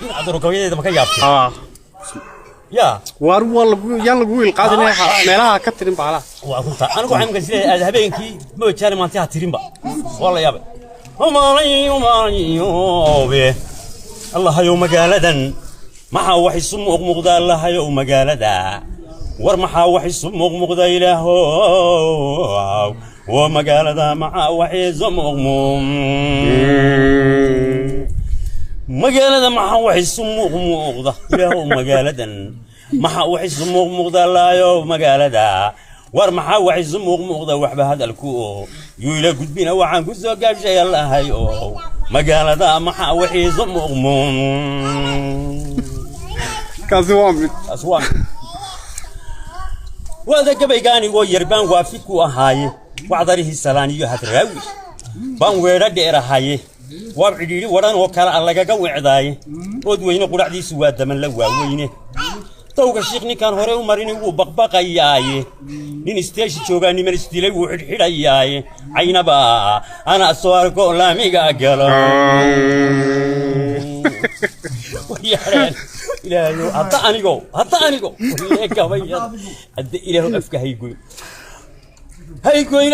In adaro gabayadeeda ma ka yaabtay? Ya. Waar waa lagu yaan lagu wiil qaadinaya meelaha ka tirin baalaha. Waa runta, anigu waxaan imika isleeyahay aad habeenkii moojaane maanti ha tirinba, waa la yaabay. Umaalayobe, Allahayow magaaladan maxaa wax isu muuqmuuqda? Allahayow magaalada, war maxaa wax isu muuqmuuqda? Ilaahow, waa magaalada maxaa wax isu muuqmuuq? Magaalada maxaa wax isu muuqmuuqda? Ilaahow magaaladan maxaa wax isu muuqmuuqda? Allahayow magaalada, war maxaa wax isu muuqmuuqda? Waxba hadalku yuu ila gudbina, waxaan ku soo gaabshay Allahayow magaalada maxaa wax isu muuqmuuq. Kaasi waa mid. Taas waa mid. Waada gabayga anigoo yarbaan waafi ku ahaaye, wacdarihii salaan iyo hadraawi baan weedha dheer ahaye, waa cidhiidhi wadhan oo kale a lagaga wecdaaye. Ood weyne qudhacdiisu waa daman la waaweyne, dawga shiikh ninkaan hore u marini wuu baqbaqayaaye, nin isteeshi joogaa niman isdilay wuu xidhxidhayaaye, caynaba ana soo arko laamiga galo. Wayaareen, Ilaahayow, hadda anigo, hadda anigo walee gabayada, hadda Ilaahow afka haygoyn, haygoyn.